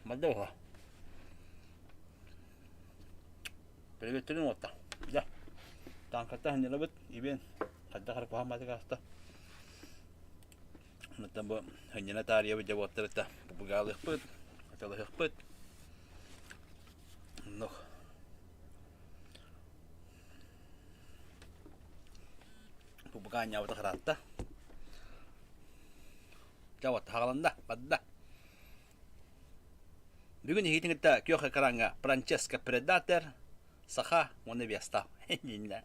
Барда уһа. Приветтерин уотта. Дьэ. Тааҥкаттан ханньалабыт, ибиэн хайдах эрэ куһаҕан баатык ааста. Онтон бу ханньана таарыйабыт дьэ уоттарыта быгаалыахпыт, аталаһыахпыт. Оннук. Бу быгаанньаабыта хараатта. Дьэ вот хаҕаланна, барда. Бүгүн иһитин кытта күөх экраҥҥа Франческо Предатор, Саха уонна Веста. Иннэ.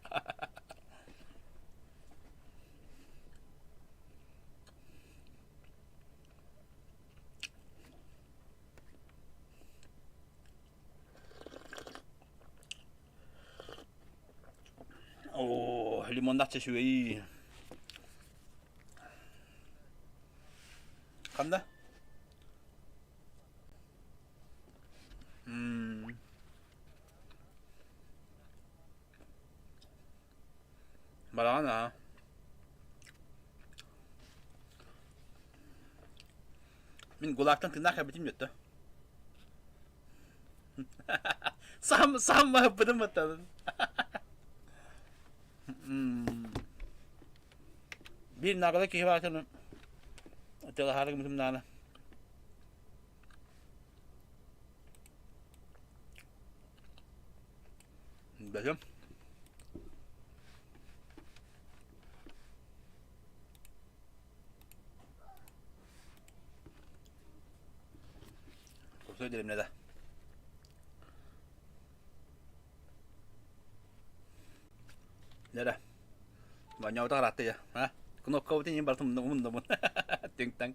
Оо, лимоннаах чэ үчүгэйий. Ханна? М Балаҕан аа. Мин ГУЛАГтан тыыннаах кэлбитим диэтэ. Сам сам баһыппытым баттадын. Биир наҕала киһи баатын телаһаары гыммытым наана. Бэлэм. Курсой деревня да. Лера. Манньабыта хараатты я. А? Кнопкабытын иин барытын умуннубун. Түҥ-таҥ.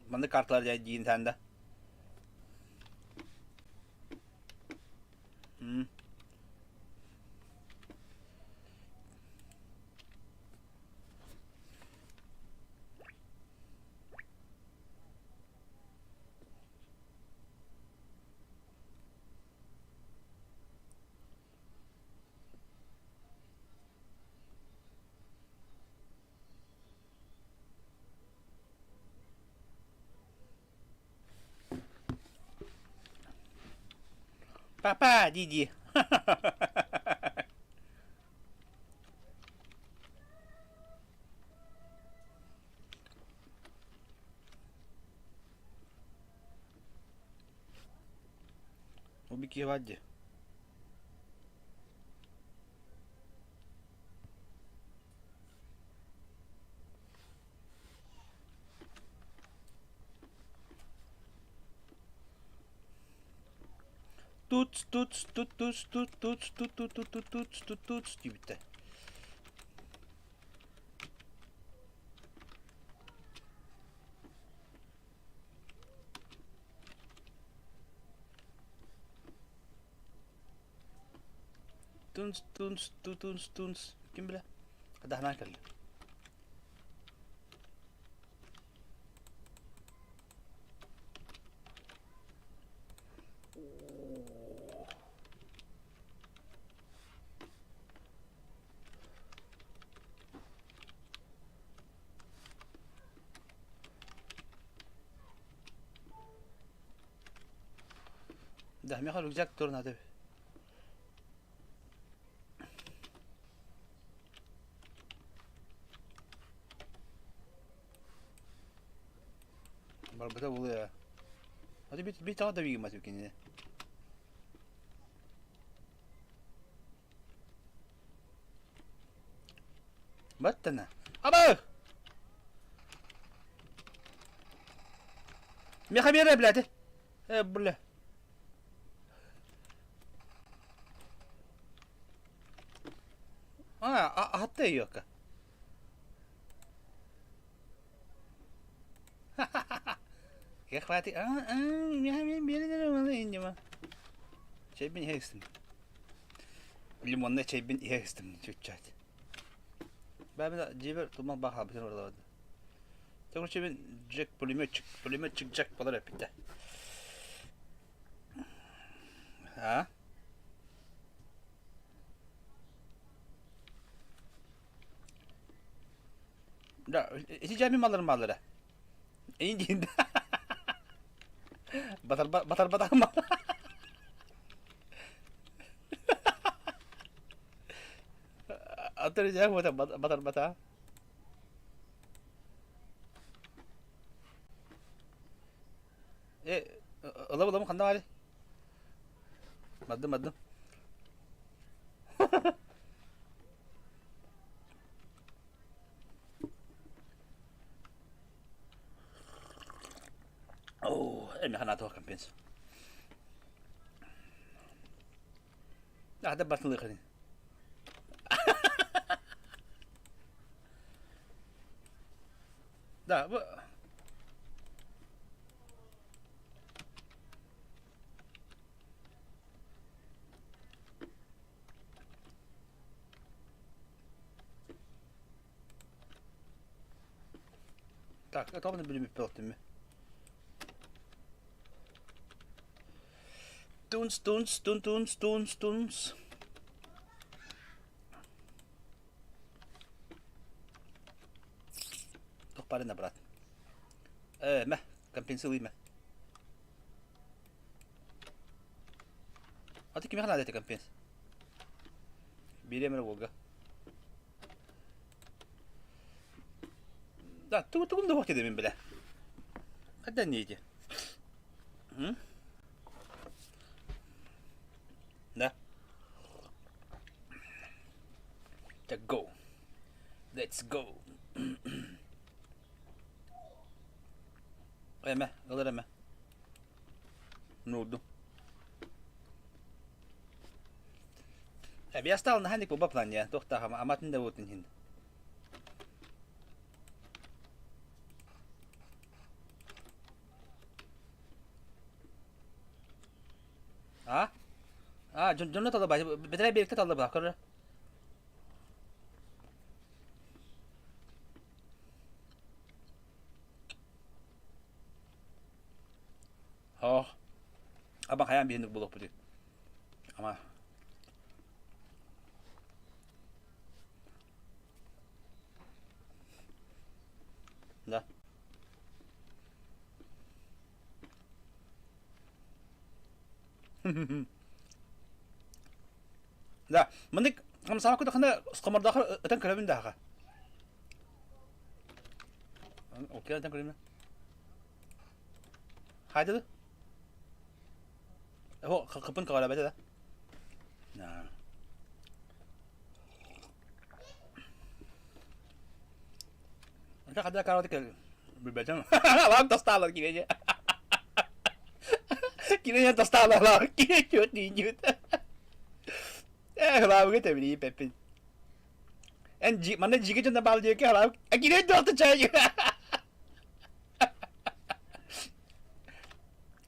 Маннык карталар дьэ диин да. М. Папа дии-дии. Убики дии. Тут тут тут тут тут тут тут тут тут тут тут тут тут диэбиттэр. Тунс тунс тутунс тунс ким билэ Хадаһынан кэллэ. Да, миэхэ рюкзак тур надо. Барбыта буолуо. Аты бит бит таҕа да биигиммат кинини. Баттана. Аба! Миэхэ биэрэ, блядь. Э, бля. А, аһатта өйүөккэ. Я хватит. А, а, я мен Чайбин иһэ истим. Лимонный чайбин иһэ истим чуть-чуть. Бэбэ дьиэбэр тумал баха бүтүн ордорду. Короче, мен Джек пулеметчик, пулеметчик Джек болар эппитэ. А? Да, ити дьэ мин малларым бааллара. Эйин диин Батарба батарбатаҕым Аттары дьэ батарбата. Э, ылам ылам ханна баары? Бардым бардым. Оо, эмиэ ханаатыах компенс. Аһда бартылыахын. Да, бу Так, это он билимиппелтимми. Тунс, тунс, тун, тунс, тунс, тунс. Тохпарына, брат. Э, мэ, компенсируй мэ. А ты кимиэхэ наада этэ компенс? Биэриэм эрэ уолга. Да, тугу тугум да суох диэтим бile. Хайдан ити? Да. Так go. Let's go. Эмэ, ылар эмэ. Нуурдум. Я стал на ханник буба плане, туохтаах аматын да буутун иһин. А? А, дьонно талабай, бэтэрээ биэкте таллаба, көрө. Оох. Аба хайаан биһинник буолуохпутуй? Ама. Да. Да, маннык хамсаабакка да хана ытан көрөбүн да аха. Окей, ытан көрөбүн. Хайдады? О, хапын каҕалаабата да. Это когда короче кэл билбэтим. Алаам тастаалар кирине. Кирине тастаалар кирине чөт дииннибит. Э, халаабыга тэбирии пеппин. Эн манна жиги дьонно баал диэки халаабы. Кирине туохта чай.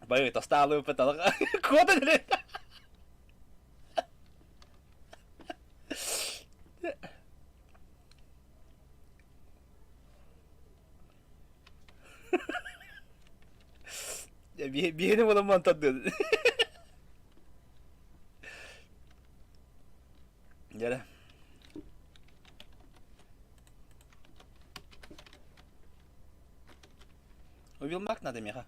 Бай тастаалыы пыталык. Куота деле. Биһини буламман тардыа. Дьэрэ. Уйулмак надо миэхэ.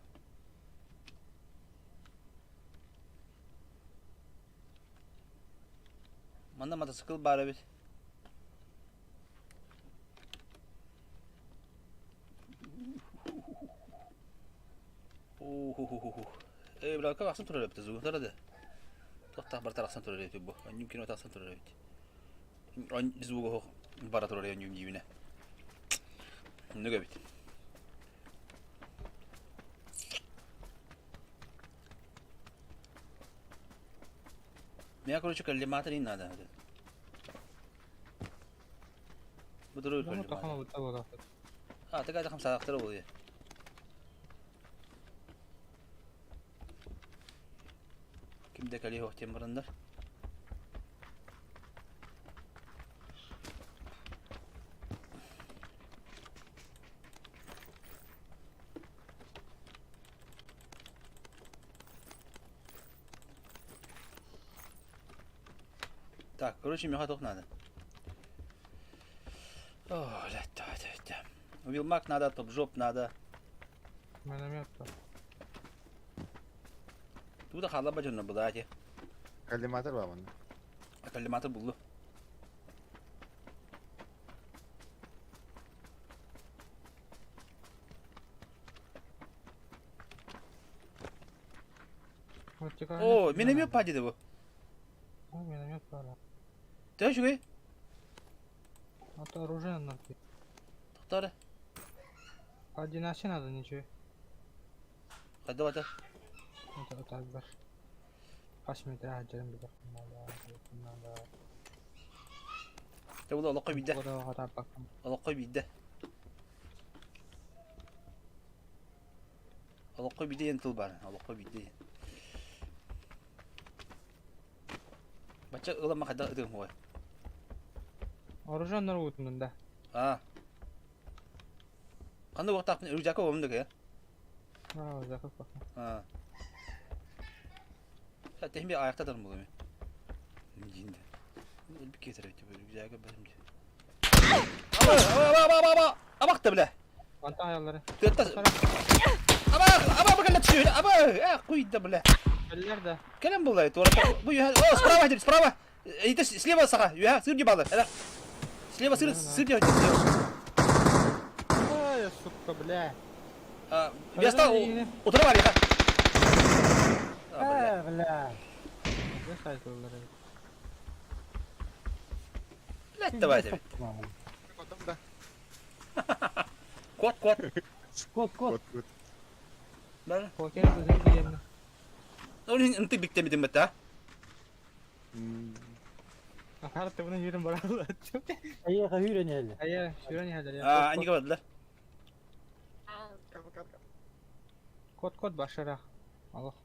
Манна мотоцикл баар эбит. Ээ, бля, ахсын турар эбит, звуктара да. Туохтаах барыта арахсан турар эбит бу. Онньум кино тахсан турар эбит. Звуга бара турар онньум диибинэ. Оннук эбит. Меня, короче, коллиматор не надо. Бу дуру коллиматор. А, ты когда хамсаахтара буолуо. Ким да кэлиэ суох диэн бараннар. Так, короче, миэхэ туох надо? О, блядь, давай, давай, давай. Вилмак надо, топ-жоп надо. Миномет то. Туда хаалла дьонно была ти. Коллиматор бар манна. Коллиматор буллу. О, миномет паде бу. Миномет баар. Төһө үчүгэй? А то оружие надо. Тохтоо Одиночный надо ничего. Хайда бата? Это так бар. Хас метра дьэрин билэр. Надо. Те була олоххо биирдэ. Олоххо биирдэ. Олоххо биирдэ диэн тыл баар. Олоххо биирдэ диэн. Бачча ылама хайдах ытыам хуой? Оружие нарутунун да. Аа. Ханна уохтаахпын рюкзакка уомун да кыйа. Аа, рюкзакка паха. Аа. Тэһин би аякта дарым буолуо Диин да. Өлбүт киһи эбит рюкзагы бэрим дии. Аба, аба, аба, аба, аба, абах да бля. Антан аяллары. Тыатта. Аба, аба, бакалла түсү. Аба, э, куйда бля. Кэллэр да. Кэлэн буллай туора. Бу үһэ, о, справа, справа. Это слева саха, үһэ, сыр дебалы. Это. Слева сыр, сыр дебалы. Ой, сука, бля. Место утра валиха. Э, бля. Блядь, давай тебе. Кот, кот. Кот, кот. Кот, кот. Бары. Покер бузун диэн. Ол ынтык биктемитин бата. Ахар тыбына жүрін баралар. Айыха хүрен Айа, сүрен иһэлэр. Аа, аньыга бардылар. Кот кот башырах. Алох.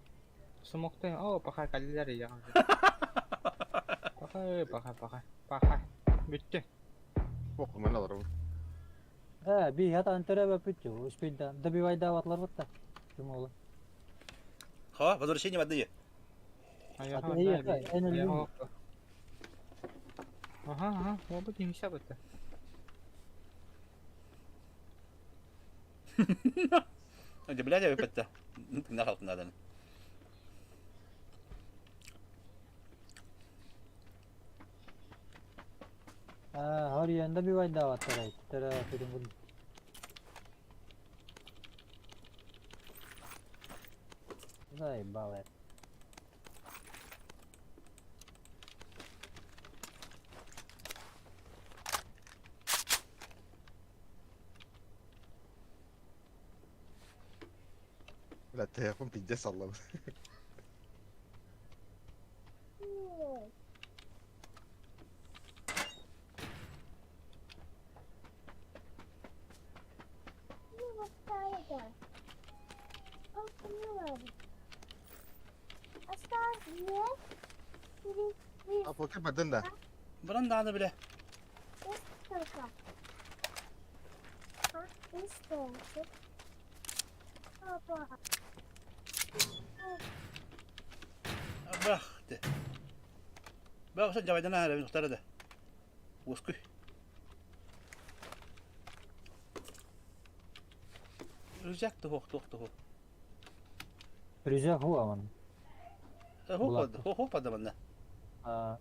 Сумокты. О, паха калилер яҕын. Паха, паха, паха. Паха. Бүттү. Окуман алар. Э, би хата антера бүттү. Успейда добивайда батта. Ким ол? Ха, возвращение в одни. Ага, ага, ол бу тиңше бітті. Дьэ, блядь, эбиппэтэ. Тыҥнах алтыннадан. Аа, харыйанда бивайда баттар Тера фирин Заебал Бля, телефон пиздец аллам. А покер бардын да. Баран даҕаны бile. Бах ты. Бах сан жабайдан аара мин да. Уоскуй. Рюкзак туһуох туох туһуох. Рюкзак хуаман. Хо хо хо падаманна. Аа,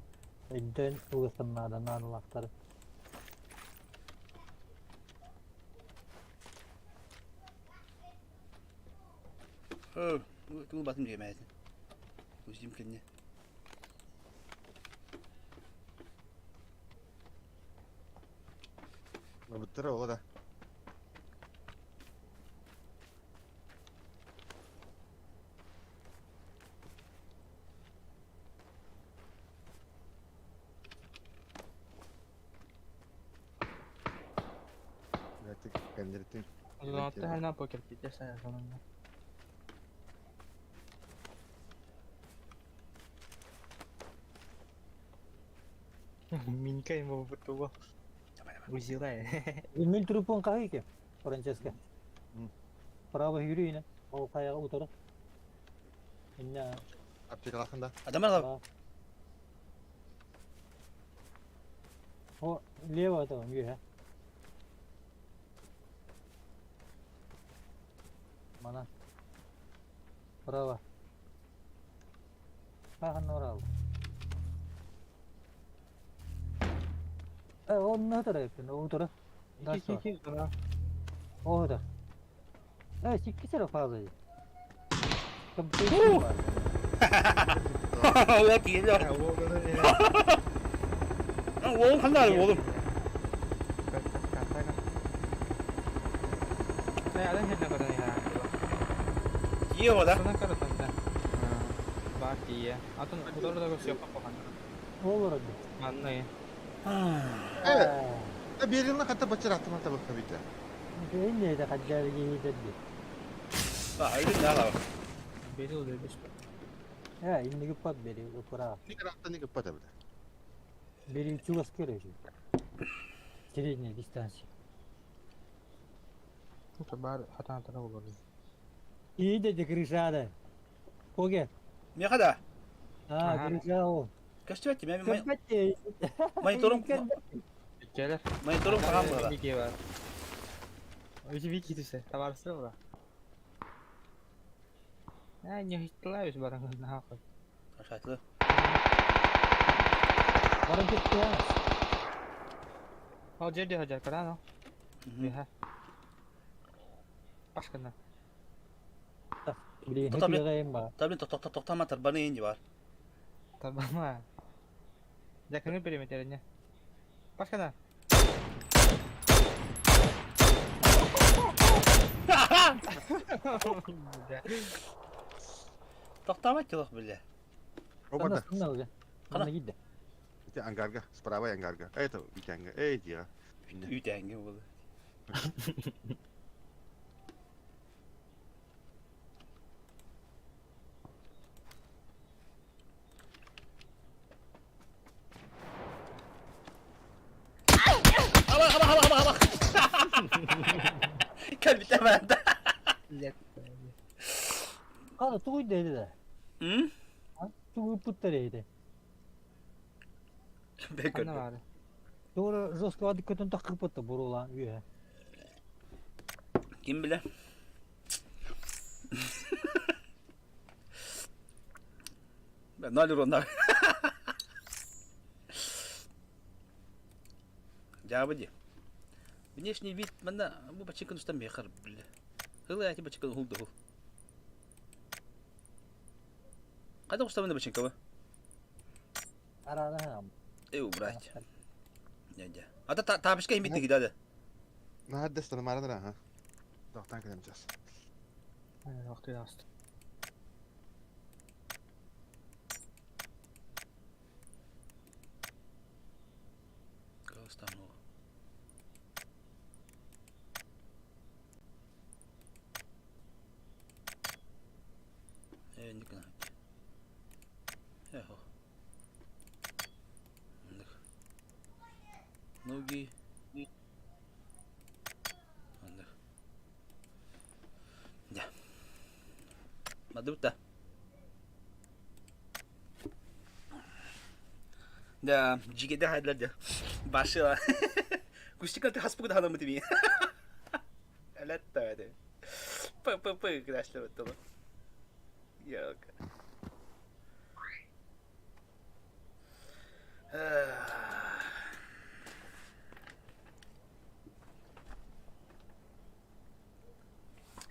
өйдөн угасаннаада наадалахтар. Э, тул батым жемәсин. Үзим кенне. Бүттер ола да. Блядь, кандидаты. Узунатты хәрнә покер пиздец аяғынан. Минька ему вытуло. Узила. Мил трупон кахыки, Франческо. Право хүрүйүнэ. Ол каяга утары. Инна Аптекалахында. Адамар Да. О, лево этого, үһэ. Право. Хаһан орал. Э, онно төрөппүн, утары. Ики ики ики гына. Оһудар. Э, сикки сера фаза. Компьютер бар. Вот еле. Oğlum ханна oğlum. Тиийэ да? Баар тиийэ. Атын утары да көрсүөххэ куһаҕан. Ол оройду. Манна Э, биэринна хата баччарааттан табыкка битэ. Инне да хаддары киһи Өлүн наала. Бери өлөбүс. Э, инниги пат бери упура. Никараттан никаппата битэ. Бери чугас көрөжү. Средняя дистанция. Баар хатан тара болор. Иде де крышада. Коге? Меха да. А, крыша ол. Көстүбэт мен Көппәтте. мониторум Келер. мониторум хаҕан буолар. Вики бар. Үчү Вики түсе. Табарысы була. Э, не хитлайбыз бараңын нахуй. Шатлы. Баран кетти я. Ол жерде хажар карано. Биха. Башкана. Блин, Тота, блин. хеппи ба. Таблин тоқтоқ тоқтама тарбаны инди бар. Табама. Жакыны периметерine. Башкана. Тоқтама телох бile. Оба да. Қана? Қана кидде. Ити ангарга, справа ангарга. Это итянга. Эй, дия. Үтәңге болды. Аба, аба, аба, аба, аба. Кәл бите бәнді. Қана тугуй деди да. М? Тугуй путтар ейди. Бек Кана көрді. бар. Doğru жестко adı kötün takıp attı burulan üye. Ким біле? Ноль урона. Жабы Внешний вид манда бу бачыкын устан мехар биле. Хылы ати бачыкын хулды хул. Кайда устан бачынка ба? Арада хам. Эй, убрать. Дядя. Ата тапышка имбит кидады. Наһаддастан марадара, ха. Тоқтан кэлем час. Вакыты асты. Кыргызстан. Э, никна. Эхо. Ноги. Андых. Да. Мадута. Да, жигеде хайдлады. Башыла. Кустикалты хаспугда ханамы тими. Әләтті әді. Пы пы пы кыдашлы баттылы. Yok.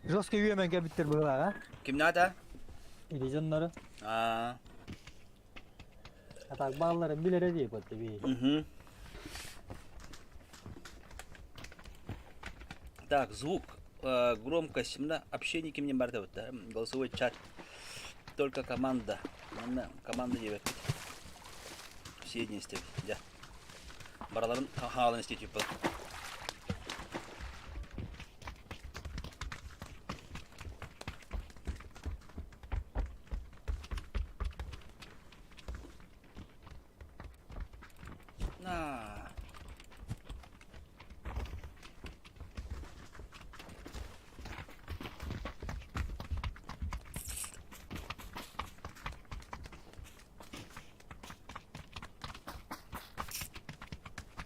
Жестко үйемен кәбіттер бұлар, а? Ким надо? Или жоннары. А. Атак балларын билере дейп атты би. Угу. Так, звук, громкость, мына общение кимнен бар деп да, голосовой чат. Только команда. Мына команда деп. Все единстве, да. Бараларын хаалын истетип был. На.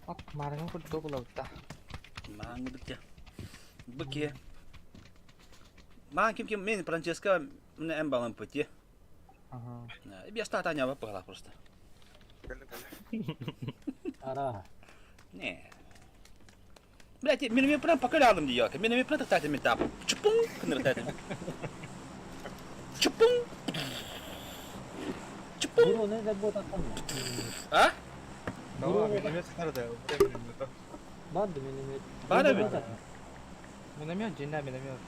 Ат марыңы курдук булабытта. Маңы бітті. Быке. Маан ким ким мен Франческо эн балан пути. Без тата не выпала просто. Ара. Не. Блядь, мен мен прям покалядым дияка. Мен мен прям тахтатым этап. Чупун кыныртатым. Чупун. Чупун. Бuru ne de bot atan. А? Давай, миномет надо, миномет. Барды миномет. Бары бит. Миномет, дьиҥнээх миномет.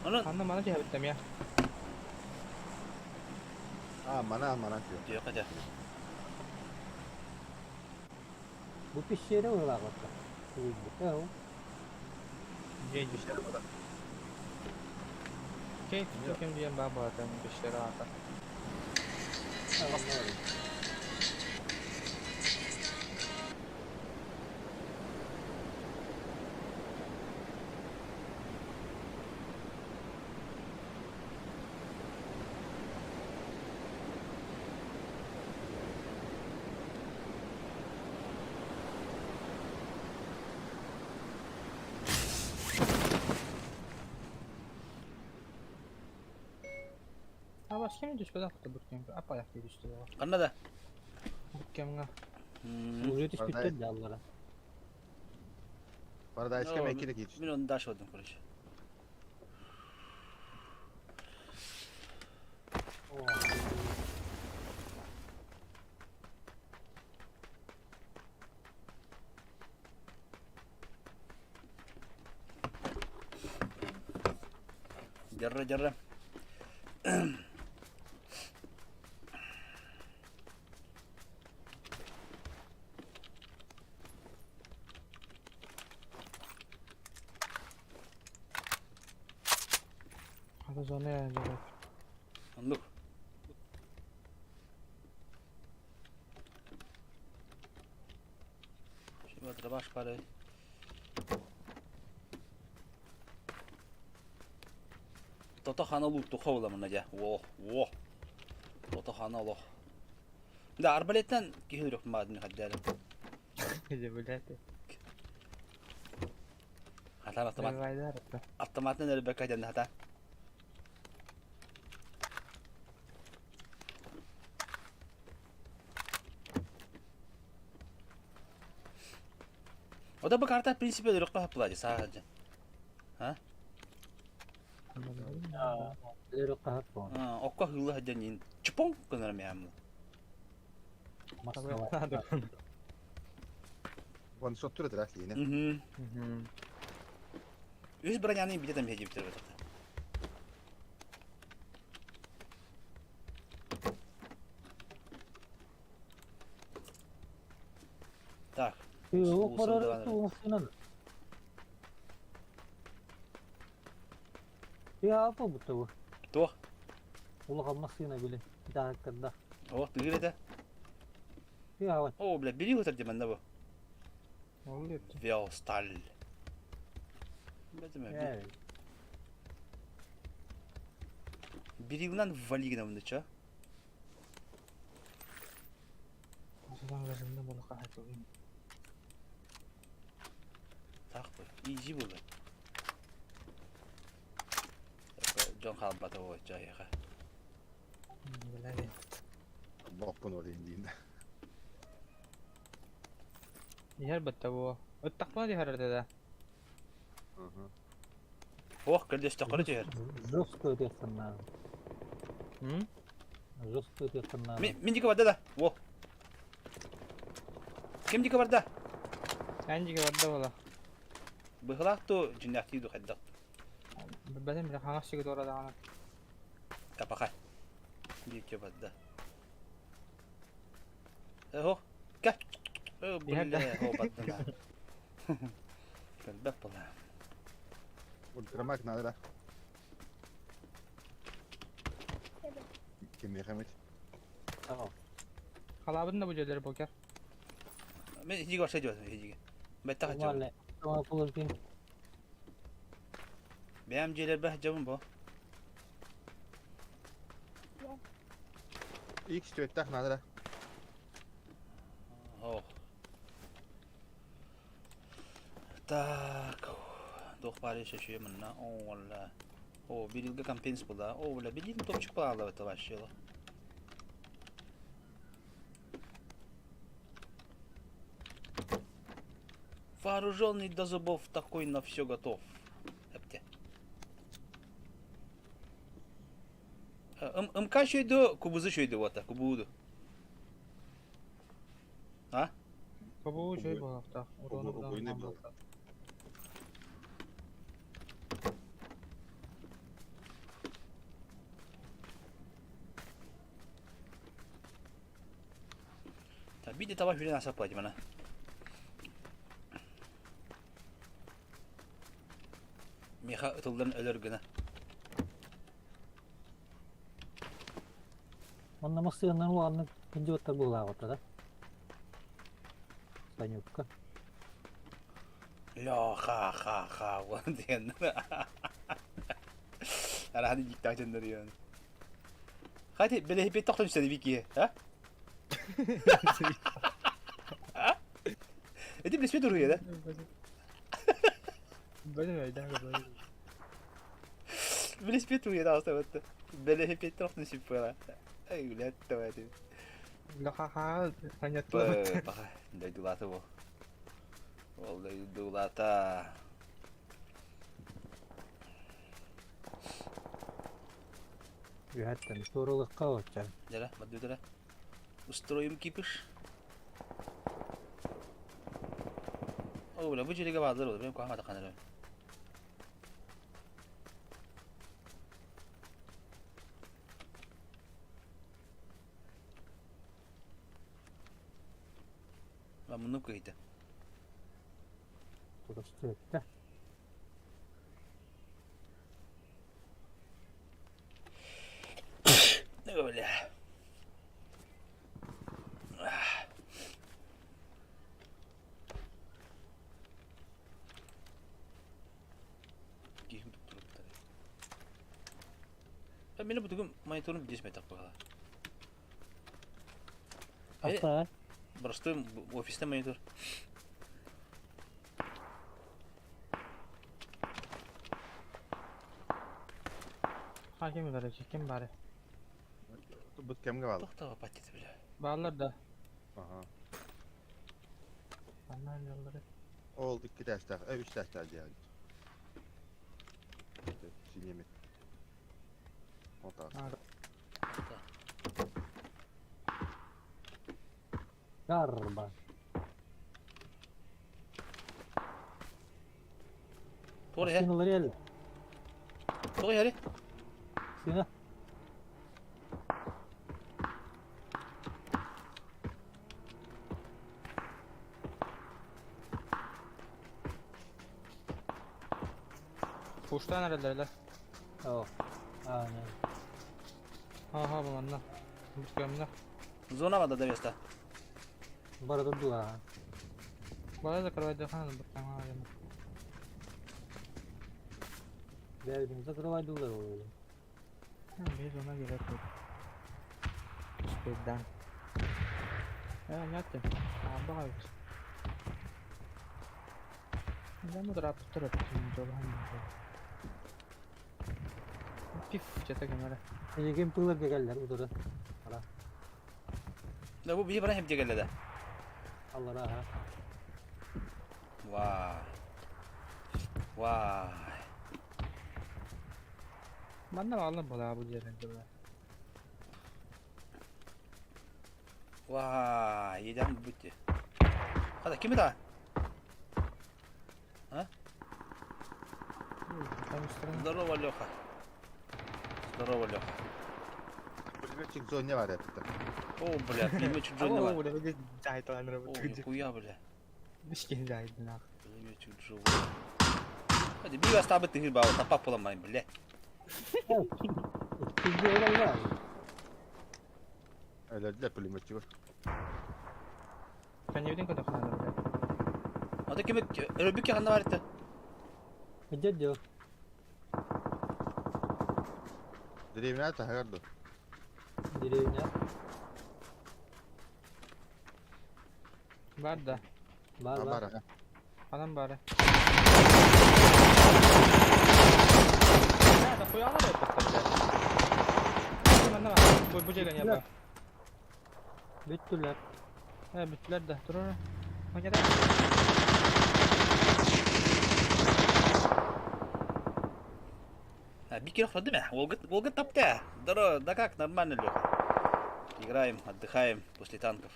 Онон Ханна маны түһэбиттем я. А, мана, мана diyor. Diyor хотя. Бу пещера ылаҕытта. Туйбута. Дьиэ Кей, ким диэн баа баатан пещера аата. А бас ким түспэтэх да бу кем аппаях дии түстэ Ханна да? Бу кэмҥэ Уже түспүттэр дьаллара. Paradise кем iki de geç. Мен оны дальше алдым, короче. Держи, держи. Хата зона дьэ. Оннук. Дробаш пары. Тото хана лук тухо була дьэ. Во, во. Тото хана олох. Да, арбалеттан киһи үрэх маадын хаддары. Дьэ билээти. Хатан автомат. Автоматынан өрбөккө дьэн хата. О да бу карта в принципе өрөккө хаппыла дии сааһа А? Өрөккө хаппа. Окко хылла хадьан ин чупон гынар миамы. One shot тура дырах yine. Мгм. Үс броняны бите там хедиптер бетте. Так. Ок барар туңсунан. Я апа бутта бу. Туох. Улахан массыына били. Дааккарда. О, тыгыр это. Я О, бля, бери вот это манна бу. Ол епти. Веосталь. Бля, Биригнан валигна мында ча. Осыдан режимде болуққа айтылған. Так бу. Изи булды. Джон халбата ой жайга. Билээти. Боппун olayım diyeyim de. Иһэр бытта бу. Ыттахпына диһэр да. Ох, көлдөстө кыры жер. Жестко өтесін. М? Жестко өтесін. Мен мен дике барда да. О. Ким дике барда? Эн диге барда бола. Быхлак ту жиннахти ду хаддак. Билбэтим биле хаҥас сиги туора даҕаны. Капака. Дике барда. Ох, ка. О, Иһэр да. бля, о баттана. Көлбөп була. Ультрамаг надо да. Ким мехамит? Халаабын да бу дьиэлэр бокер. Мен хиге барса жуас хиге. Бетта хача. Бәм желер бә жабын бу. X төттах надо да. Ох. Так. Туох баар еще манна? О, валла. О, бирилге компенс была. О, бля, билин топчик была это вообще. Вооруженный до зубов такой на все готов. Эпте. МК шөйдө, кубузы шөйдө вот, кубуду. А? Кубуу үчүгэй буолуохтаах. Уруону Убуйный булан был. Так, биде таба хүрен асап бана. Миха ытылдан өлөр гына. Онно массыынан улааннык күндү буолаабыта да. Санюкка. Ля ха ха ха уон диэн. Араһаны дьиктаах дьоннор Хати бэлэһиппит тохтон түстэди бики, а? Эти билеспит уруйа да? Билеспит уруйа да астабатты. Бэлэһиппит тохтон сүппү Эй, блядь, давай ты. Ха-ха, понятно. Баха, дойдулата бу. Ол дойдулата. Үһэттэн туорулукка отча. Дьэ, баддыытара. Устроим кипиш. О, бля, бу жерге баалар ол. Мен куһаҕан атаханарым. Муннук кыйта. Тутастыытта. Бля. Киһим туттурбуттар. Мені бүгін мониторым десмей тақпағала. Ата. Просто офисте монитор. Хаким бары, ким бары. Бут кемге бал. Тоқтаға паттет, бля. Баалар да. Аха. Анна yolları. Ол икки тәстәх, э, үч тәстәх диyan. Синемет. Отас. Гарба. Тоғыр хә? Синалар ел. Тоғыр хәри? Сина. Пуштан эрэллэр. О. А, не. Ага, бу манна. Бу кемне? Зона бада довеста. Барда дуа. Бара закрывать дыхание, бу кемне. Бәрбин закрывай дулар ол. Без она келет. Успейдан. Э, нет. А, бага. Да, ну драп турап, Пиф, чета кемере. Егем пылар геллер удары. Ара. Да бу бии бара хем дегелле да. Аллара ха. Вай. Вай. Манна алла була бу жерде. Вай, еден бутти. Хада кими да? А? Здорово, Леха. Здорово, Леха. Пулеметчик зоне бар это. О, бля, пулеметчик Джонни бар. О, нихуя, бля. Пулеметчик Джонни. Hadi bir hasta bitti hır bağlı tapak bulamayın bile. Кизге олар. Öyle пулеметчик. Канебден көтө ханар. Ата кими өрөбүк ханна бар итте. Дедё. Деревня тахарды. Деревня. Бар да. Бар бар. Бар. Анам бары. Бля, да хуяла да это, блядь. Манна бу бу жеген яба. Бүттүлэр. Э, бүттүлэр да. Тур. Маняда. А, бикер ходыме. Волга тапта. Здорово, да как, нормально, Леха. Играем, отдыхаем после танков.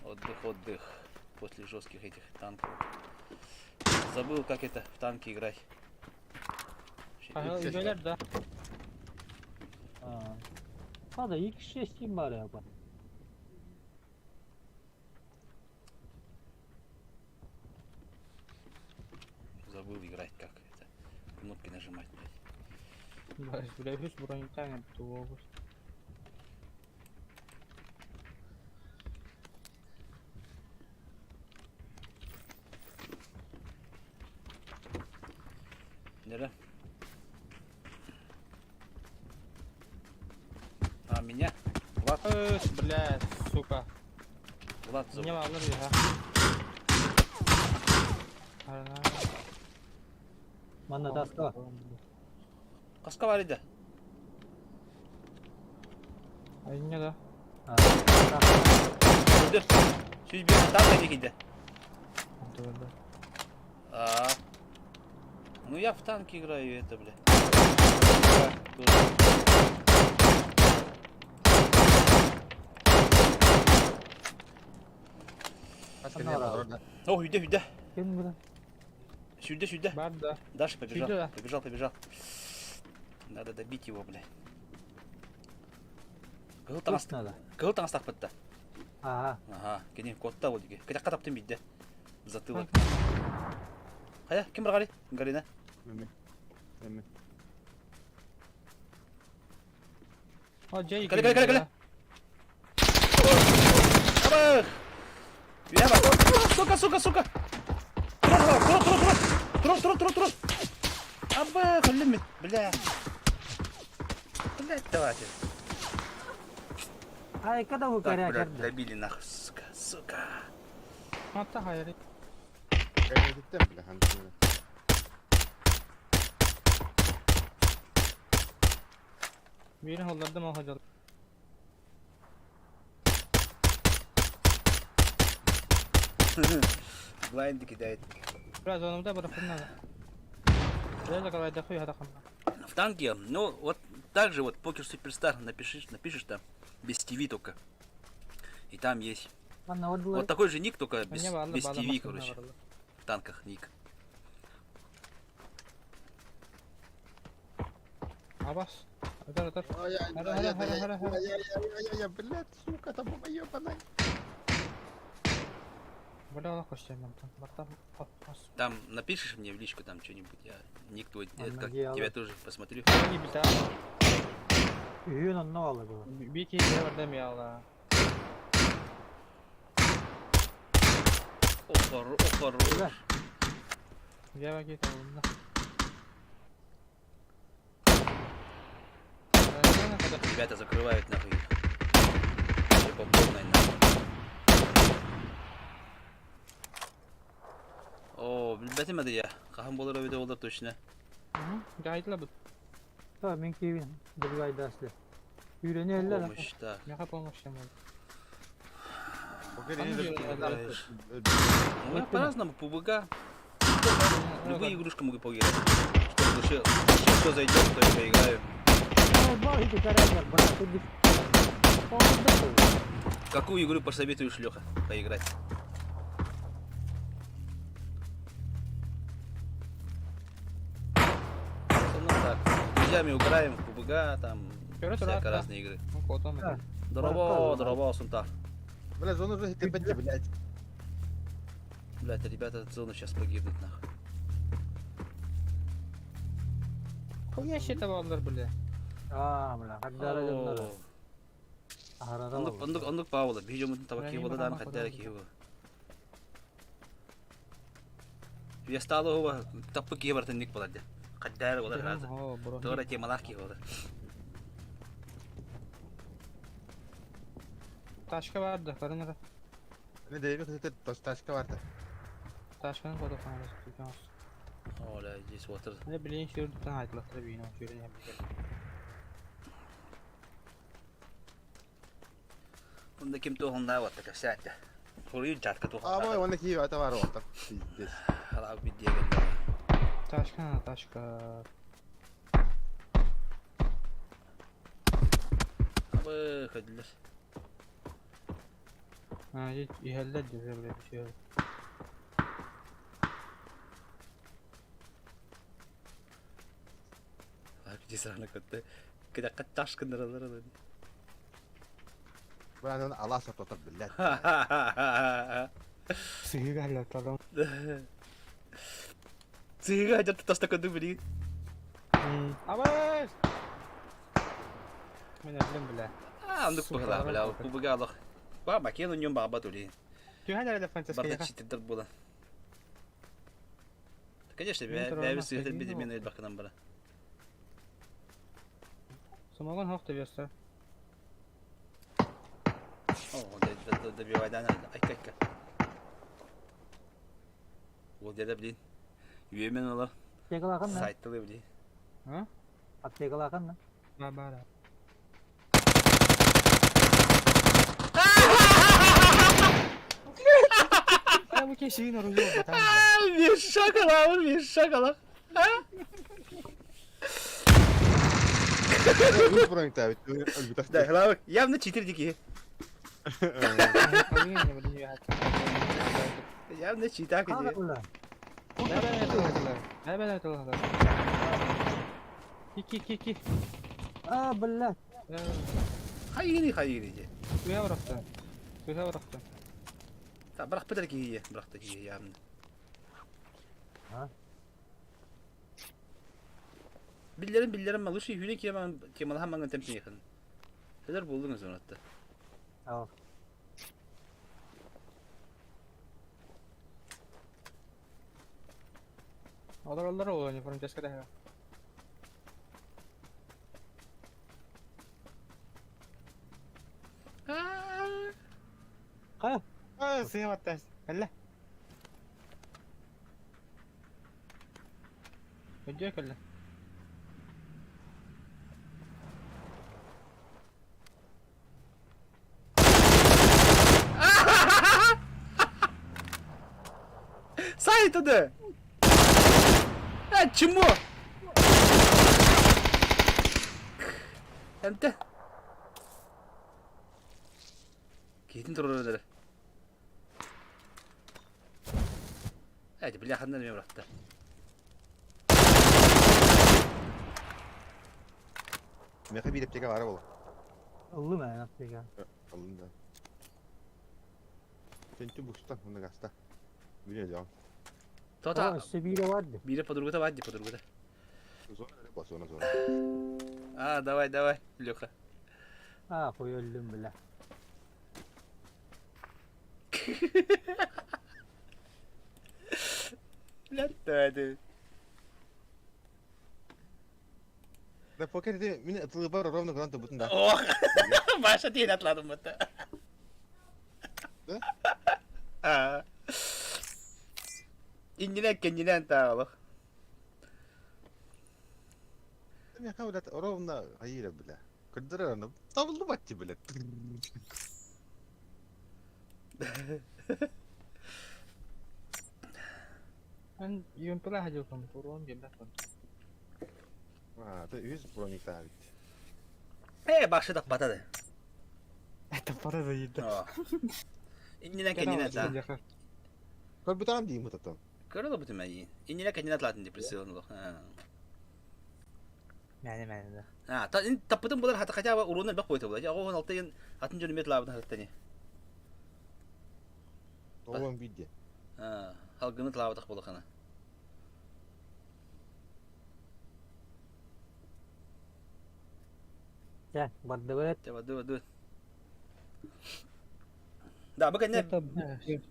Отдых, отдых. После жестких этих танков. Забыл, как это в танки играть. Ага, үбэлэр да. Хада X6 бар я ба. Забыл играть, как это. Кнопки нажимать, блядь. Бля, үс бронетайм туогус. Нера. А, меня? Влад, Өс, бля, сука. Влад зовут. Не алыр я. Манна таска. Қасқа бар еді. Айня да. Өлді. Сүйіз бер, танк не А. Ну я в танки играю, это, бля. Да, тоже. О, үйде, үйде. Ким бу? Сюда, сюда. Бар да. Дальше побежал. Сюда. Побежал, побежал. Надо добить его, бля. Кыл Тух надо. Кыл таңастақ бітті. Ага. Ага, кене котта ол деге. Кітаққа таптым бейді. Затылок. Қая, кім бір қарай? Галина. Эме. Эме. О, жай. Кәле, кәле, кәле, кәле. Абах! Я бар. Сука, сука, сука! Тура, тура, тура, тура! Тура, тура, тура, тура! Абах, өлім бля. Блядь, давайте. Ай, когда вы Так, коряк блядь, добили нахуй, сука, сука. Атта хайыр. Кайнетиттен бля хантын. Бирин холлардым ол хажал. Блайнды кидает. Biraz онумда бырахын надо. Бля, да да хуй хада хамна. В танке, ну, вот так же вот Покер Суперстар напишешь, напишешь там, без ТВ только. И там есть. Вот такой же ник, только без, без ТВ, короче. В танках ник. Абас. Атар, атар. Ай, ай, Хара, ай, хара, ай, хара, хара. ай, ай, ай, ай, ай, блядь, сука, там ебаная. Бля, алла көстөрмөм там. Барта ас. Там напишешь мне в личку там что-нибудь, я ник твой, Ладно, как дело. тебя тоже посмотрю. Они бита. Үйін онно алы бұл. Бики барда мияла. О, хоро, о, хорош. Бля. Я баги табында. Ребята закрывают нахуй их. Вообще по полной нахуй. О, билбэтим эди я. Хаһан буолар эбитэ буоллар точно. Гайтла бут. Та мен киевин добивай дасли. Үйрене эллер. Помощь, так. Меха помощь юм. Ну, я по-разному, ПУБГ. Любые игрушки могу поиграть. Что в душе, что зайдет, то я поиграю. Какую игру посоветуешь, Леха, поиграть? В основном так. С друзьями играем в ПУБГ, там всякие разные игры. Здорово, здорово, Сунта. Бля, зону уже хитебете, блядь. Блядь, ребята от зоны сейчас погибнут, нахуй. Хуя щита баллар, бля. А, бля, хаддара дьоннор. Аһарара Оннук, буолла. оннук, оннук Павла. Биһи дьоммутун таба Бля, киһи не буолла даҕаны барамах хаддара барамах. киһи буолла. Үйэстаалы уһуба таппы киһи барытын ник буолар дьэ. Хаддара буолар разы. Туора темалаах киһи буолар. Ташка барды, карынара. Не дэйби хитер ташка барды. Ташканы коду канарас. Оля, здесь water. Дьэ билигин сүүрдүттэн хаайтылахтара биин ол сүүрэн иһэн билэр. Онда ким туохуннаабатта кэпсээтэ. Хуруйун чатка А мой, туохуннаата. он такие, это ворота. Пиздец. Халаа бидиэ Тачка на тачка. Абы көдүлэр. А, иһэллэр дии бля все. Abi cezanı kötü. Кыдакка таш кындыралар алын. Бля, алас ататар, блядь. Сыһыга халлатталам. Сыһыга дьарты таста көдү били. Абыс! Мен өллүм бля. А, ондук быһылаа бля, кубыга алах. Ба, бакен уньон баба тули. Түһэн эрэ Франциская. Барда читирдер була. Конечно, Мен турар бәбі мас сыһытыр деген биди ол. мен элбакынан бара. Самогон хох тебесте. О, да да добивайдан айка айка. Ол деді блин. Үйемен олар Аптекалахан на. сайттылы блин. А? Аптекалахан на. Ба бара. А бу кешигин оружие батан. Bir şakalar, bir şakalar. Үс броньта бит. Да, хлавык, явно читер дикие. Явно читак иди. Хаалла. Ки ки ки. А, блядь. Хайыны хайыны ди. Туя бырахта. Туя бырахта. Та бирах битер кие, бирах та кие явно. А? Биллерин биллерин малышы хүне кеман кемалхан маңын темпе якын. Хәлер булдыңыз онатта. Ал. Олар олар ол не Франциская да. Кая? А, сыйматтас. Кэллэ. Өдөө кэллэ. Сайт да. А, чему? Энте. Кейтин турар Әді, бля, хандан мен бұрақта. Меха бир аптека бар була. Ыллым ә аптека. Алын да. Сен бустан, мында гаста. Биле жау. Тота, О, Сибире барды. бире подругата бадди подругата. Зона не зона зона. А, давай, давай, Леха. А, хуй өллүм, бля. Блядь, Да покер де мин атылы бар ровно гранта бутын да. Ох, Маша тиен атладым бутта. Да? А. Иннилен кеннилен таалых. Меха блядь ровно айыра бля. Кырдыра аны. Табылды батты блядь. Эн юмпела хажылкам туруон биэрбэт бун. А, ты үс броник та бит. Э, башы так батады. Это пора заедать. Иннилен кеннилен та. Көр бутам дейм бутатам. Көрө бутум әйин. Иннилен кеннилен тлатын депрессион олох. Мәне мәне да. А, та таппытын булар хата хотя бы уруны бак койты була. Ого алты ен атын жөнү мет лабын хаттани. Тоғын бидде. А, халгыны тлабытак булахана. Чэ, барды бэт. Теба ду ду. Да, бу кэнне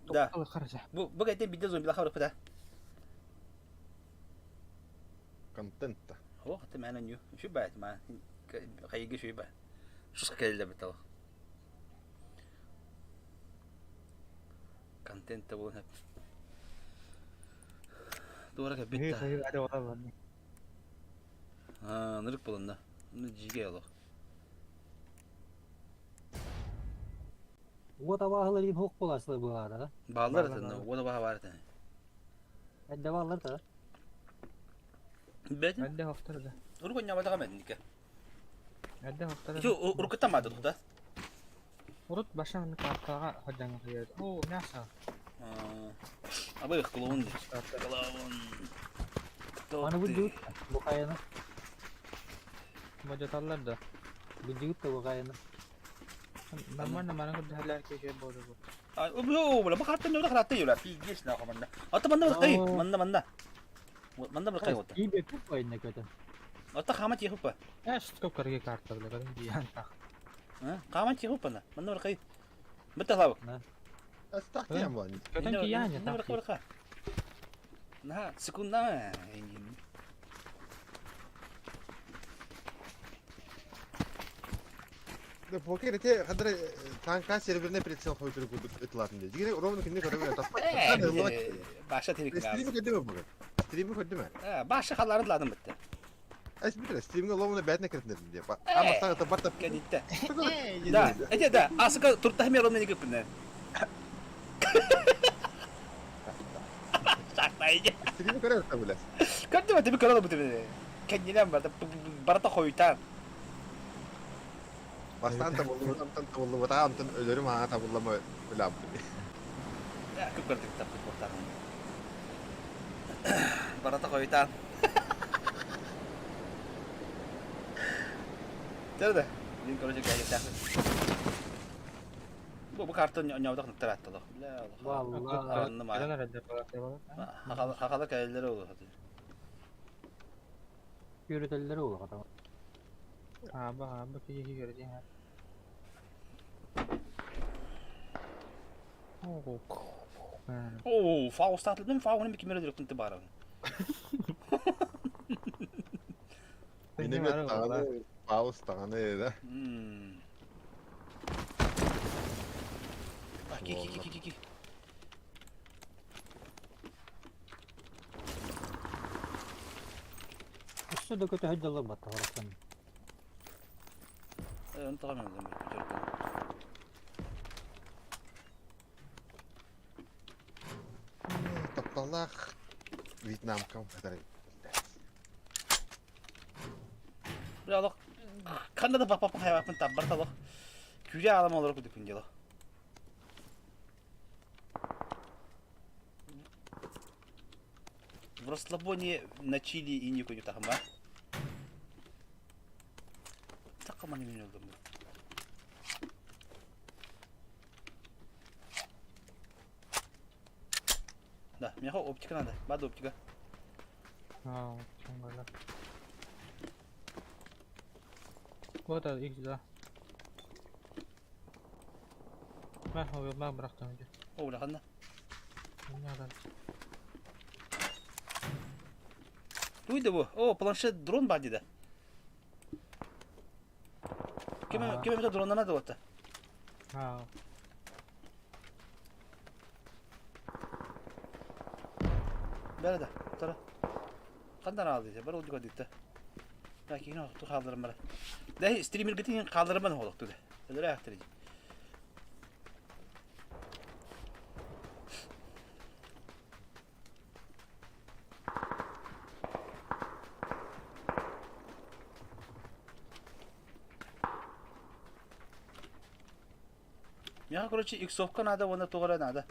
Да. Хорошо. бу бу кэнне бидде зомби лахар быта. Контент та. О, хата мәнә ню. Шү бәт ма. Хайгы шү бә. Шус кэлле бит ал. Контент та булын. Туора кэлбит да. Аа, нырык булунна. Дьигэ олох. Уот абааһылар иин хук буолааччылар быһаара. Бааллар этэн, уот абааһы баар этэн. Эрдэ бааллар да. Бэтин. Эрдэ хохтор да. Урук ньабатаҕа мэдинника. Эрдэ хохтор. Ити уруккуттан баады тута. Урут башан картаҕа сылдьан О, мясо. Абы клоун. Клоун. Кто Аны ты? билдибит бу хайаны. Модьоталлар да. Билдибит да бу хайаны. Нормально манан көрдөһөллөр киһи буолар бу. О, бля, бу хаттан нөрө хатта юла. Пиздец нахуй манна. Ата манна быркай, манна манна. Манна быркай вот. Киибе күп ойна көтөн. Ата хама тихупа. Э, сколько карги карта бля, кадым диyan так. Хама тихупа на. Манна быркай. Бытта лавык. Астахтиям ван. Көтөн кияне Манна быркай быркай. На, секунда. Да покер те хадра танка серверне прицел хойдур курдук ытлатын диye. Дигене ровно кинне көрөбүн таппат. Баша терик. Стрими көрдүмө бүгүн. Стрими көрдүмө. Баша халарын ладым битте. Эс битре стримге ловно бәтне киртин диye. Ама сага та барта. Кәдитте. Да, эте да. Асыка турта хәмер ровно неге күпне. Сактай. Стрими көрөр та биле. Көрдүм эте көрө бу тебе. Кәдинен барда барата хойта. Бастан та болду, амтан та болду, та амтан өлөрүм ага та буллама билам. Көп көрдүк таппыт боттар. Барата хойта. Терде. Мин короче кәйе Бу бу картон ньоодох ныттар аттылах. Бля. Валла. Хахала кәйләре olur. Yürütelleri olur adam. Аба, аба киһи көрдү. Оо, Фауст атылдым, Фауны бик кимере дөрөктүн барабын. Минемет таганы, пауз таганы да. Ки ки ки ки ки. Өссө да көтө һөддөлөр батта барахсан. Ынтыгам Тапталах Вьетнамкам хатар. Бля, алох. Канда да бак бак хайвапын таб барталох. Күрә алам олар күдүк күндело. В расслабоне на чили и не күнү тахма. Такаманы мен өлдüm. Да, мне оптика надо. Бада оптика. А, чоңгала. Вот X2. Мә, ой, мә бырахтым иде. О, бля, ханна. Надо. Туйды бу. О, планшет дрон бар диде. Кем кем это дронна надо вот. А. Бәрі да, тара. Қандан алды дейді, бір ол дейді. Да, кейін оқты қалдырым бар. Да, стример бітін қалдырым бар олықты дейді. Өлі ақтыр дейді. Миха, короче, иксовка надо, вон туғара надо.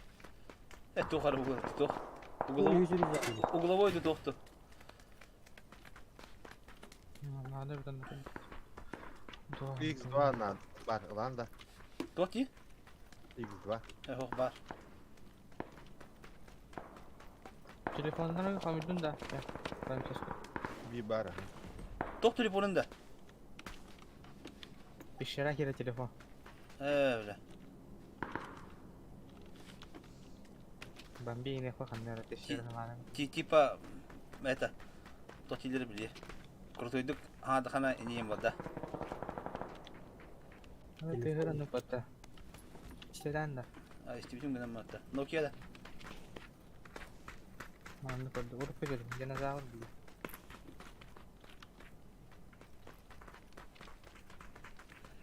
Туғара угол, тух. Угловой, угловой тухту. Надо битен. X2 надо. Бар, ылан да. Тух ти? X2. Ох, бар. Телефоннары хамидун да. Би бар. Тух телефонында. Пещера кире телефон. Бля. Бомби не хоханнера пещера мана. Типа, это, тотилер били. Крутойдук, а, дахана инеем вода. Ты гыраны пата. Истеран да. А, истебитим гынан матта. Nokia да. Маннык көрдүк. Урукку дьон динозавр дии.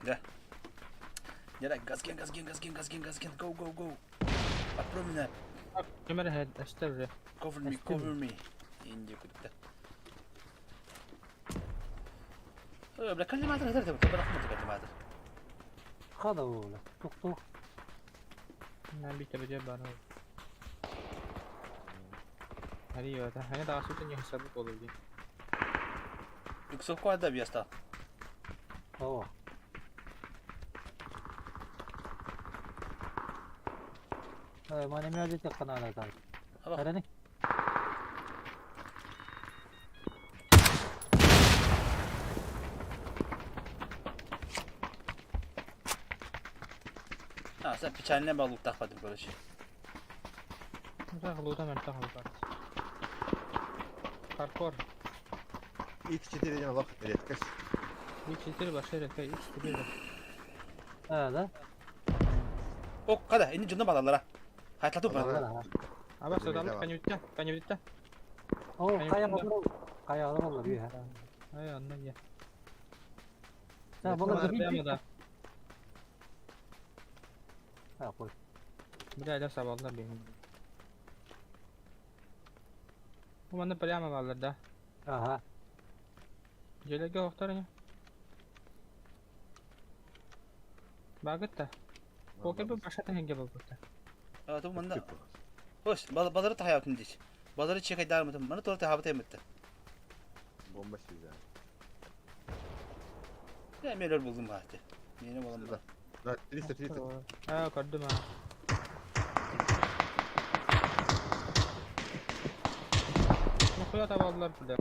Да. Дядя, газген, газген, газген, газген, газген, go, go, go. Открой меня. Ким эрэ эстэр уже. Cover me, cover me. Инди кутта. Бля, коллиматор, это, это, коллиматор. Хада буолла. Тух-тух. Биитэ бэдиэ баар. Ари это. Они даҕасы не хасабы буолур дии. Иксов куада бьеста. Оо. Маны мөдүтэ каналатар. Араны. А, сен печальный балуктахпадым, короче. Лута мөлтөх албат. Хардкор. X4 диэн олох редкость. X4 большая редкость. X4. А, да? О, када, ини дьонно балалара. Хайтлату бар. Аба содалык конютта, конютта. О, хайа олорор. Хайа олорор бүйэ. Ай, онно я. Да, была Прямо да. А, қой. Бля, да сабаллар бейм. Бу манна прямо баллар да. Ага. Дьэлэргэ охтор ини. Багытта. Покер бу башата хенге болбута. А, ту манна. Хош, балары тахаятын дич. Балары чекайдармытым. Маны тура тахабыт эмитти. Бомба сизэ. Я мелер булдум бааты. Мени болам ба. Да, 300, 300. А, көрдүм а. Нахуя табаллар бля.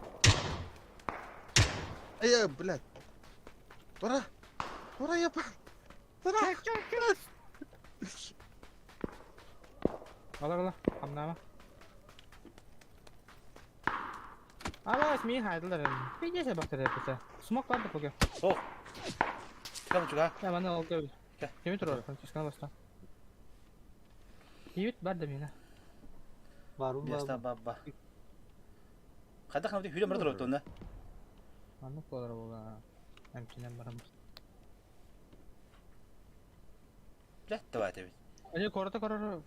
Эй, блядь. Тура! Тура, епа! Тура! Алар ала, хамнама. Ала, смей хайдылар. Пиздец бактыр это. Смок бар да пока. О! Кам чуга? Я маны алып кел. Кэ. Кеми турар, Францисканы баста. Тиит бар да мена. Бар, Беста бар. бабба. Када хамды хүрө мыр туруп тонна. Аны колор була. Эмчинен барам. Блядь, давай тебе. Они корото корото.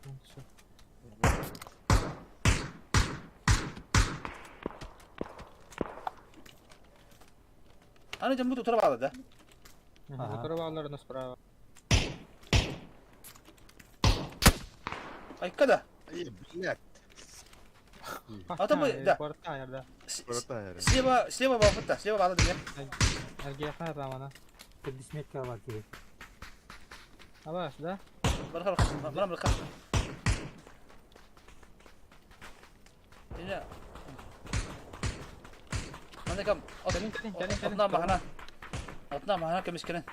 Аны жамбы тура баалы да. Ага. Тура баалар справа. Айка да. Эй, блядь. А то мы, да. Корото да. Слева, слева баапытта, слева баалы деген. Эргияха рамана. Кирдисметке бар керек. Абаш, да? Барха, барха, барха, барха. Ине. Мана кам. Кэлин, кэлин, кэлин, кэлин. Отна махана. Отна махана кемискенен.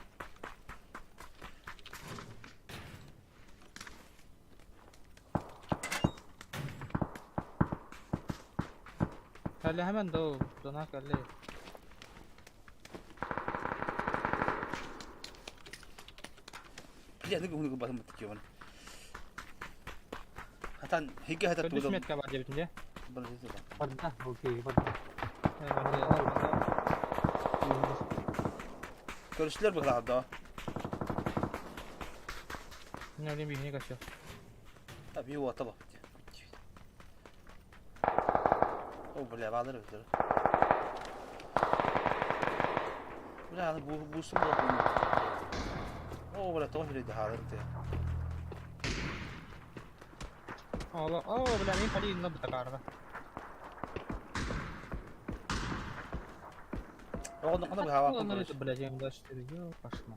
Кэлли hemen до дона кэлли. Бля, ныгы хуныгы басым бытты кион. Хатан хиге хата Кирдис тудым. метка бар дебитин де. Барда, окей, барда. Көрүшлөр бу да. Не билим бихини качы. Би уата ба. О, бля, балыр өтөр. Бля, аны бу бусум бу. О, бля, тоҕо хүрейді хаалыр те. Ола, о, бля, мен пали инна бутакарда. Оҕону қана бу хаава. Ну, это, блядь, я М24, ё, пошла.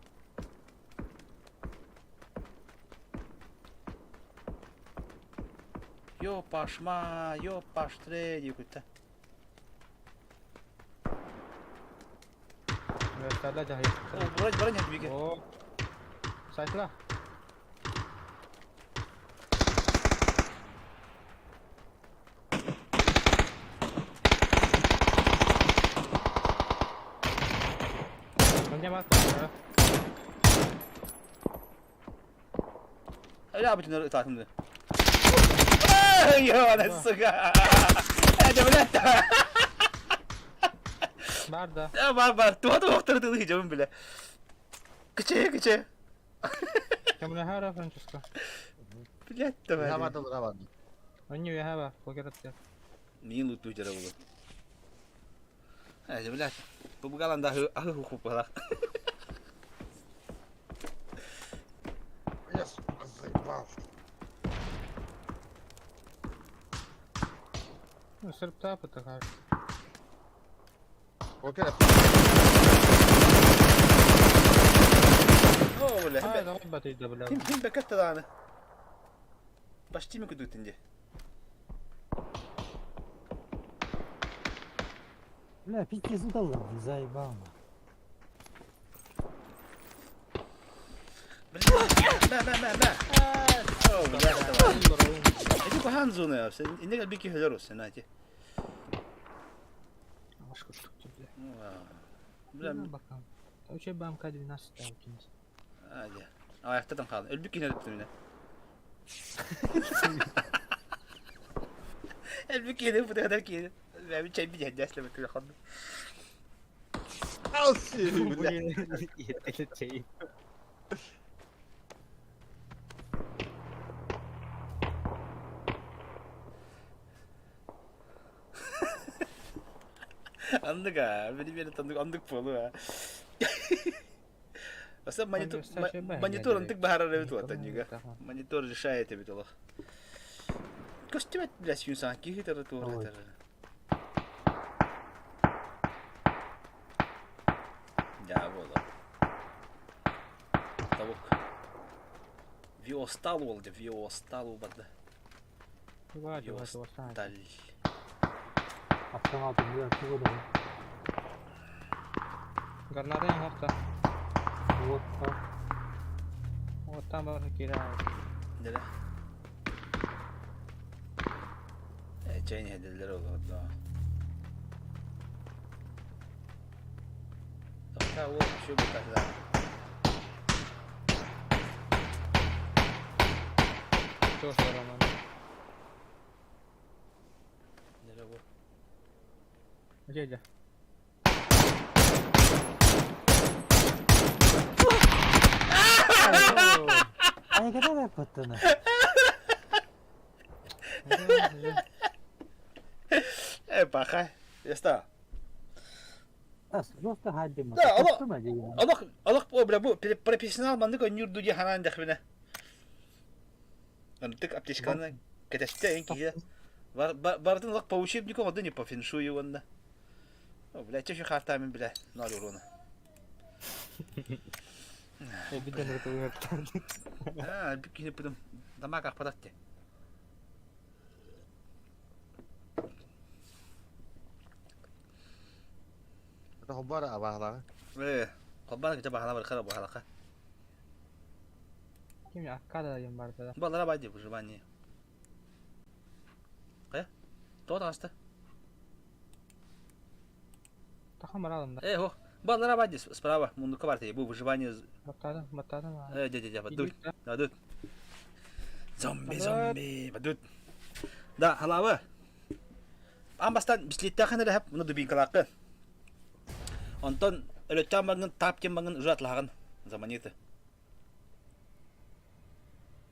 Йо пашма, йо паштре дии күттэ. Вертолет жахи. О, бара бара не биге. О. Сайтла. Önce bak. Öyle abi tünel tatımdı. Ёбаный, сука! Это, блядь, Бар да. Бар, бар. Туга туохтары тылы хижабын биле. Кыче, кыче. Көмөлөһө Франческо. Блядь, давай. Үһэ барды, үһэ барды. Онньу үһэ бар, покераттар. Миин лутуу дьара булу. Э, блядь. Бу галанда ахы ахы хупалах. Я, сука, заебал. Ну, сырыптаа пытыхар. Окей. О, бля. Аа, давай батыйда, бля. Ким ким бекетте дааны. Почти ми күдүктүн де. Бля, пиздец удалил, заебал. Бля, мә, мә, мә, мә. О, бля, давай. Эти куһаан зона, иннеге бики хөлөр ус, нати. Аш курдук, бля. Бля, Бакам. Уче БМК 12 таукинс. А, дьэ. Аяқтан хаалан. Өлбүт киһини өлбүттүм мине. Өлбүт киһини бу киһини. Бэби чай би дьэслэ бит хонду. Алси, бля. Чей. Андыга, били били тандык андык болу а. Аса монитор монитор антык баһарар эбит уоттан юга. Монитор решает эбит олох. Костюмет бля сюнсан киһи тары туора тары. Я буолла. Тавук. Виостал ол де, виостал барды. Виосталь. Автомат бля, чего да? Гранаты не авто. Вот так. Вот там бар кира. Нere? Э, чайын хеделер ол да. Тоқта ол şu бутахда. Что за роман? Нere bu? Где где? А я когда паттана? Э, паха. Яста. Ас, просто хаддим. Да, Аллах, Аллах, о, бля, бу профессионал маннык өнүр дуди ханан дахбина. Антык аптечканы кәтәстә эн киһи. Бар бардын лак по учебнику оды не по феншую онда. О, бля, чеши хартамин, бля, ноль урона. Я биден это А, бикини пудум. Дамаг ахпадатте. Это хобара абахлага. Э, хоббана киче бахала бар хара бахалака. Ким аккада ем бар да. Балара байды выживание. Кая? Тоот аста. Тахам баралым да. Э, хо. Балара байды справа, мундука бар бу выживание. Баттадым, баттадым. Э, де де де, бадут. Бадут. Зомби, зомби, бадут. Да, халавы. Амбастан бислиттәхен эрэ хап, муну дубинкалааккын. Онтон өлөттөөн багын тап кем багын ужатлагын за монеты.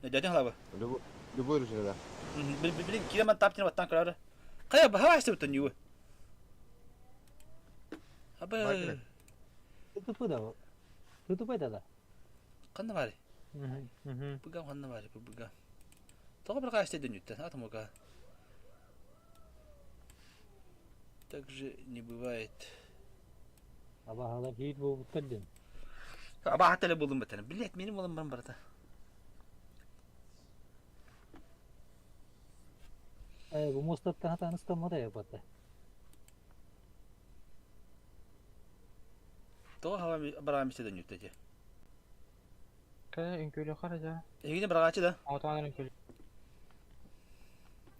Дядя халавы. Любой, любой режим, да. Блин, киреман тап тен баттан көрөр. Кая баха истеп юы. Абы. ТТП да. ТТП да да. Канда бар? Мгм. Буга канда бар, буга. Тоҕо бір қайсы дүнүттен, атымыга. Так же не бывает. Абахала хит бу буттардын. Аба хатылы булдum бетен. Билет менин болым бар барата. Э, бу мостаттан хатаныстан мода япатта. Тоҕо хава барам исте дүнүтте. Кая үҥкүүлү хаража. Эгине барагачы да. Отанар үҥкүүлү.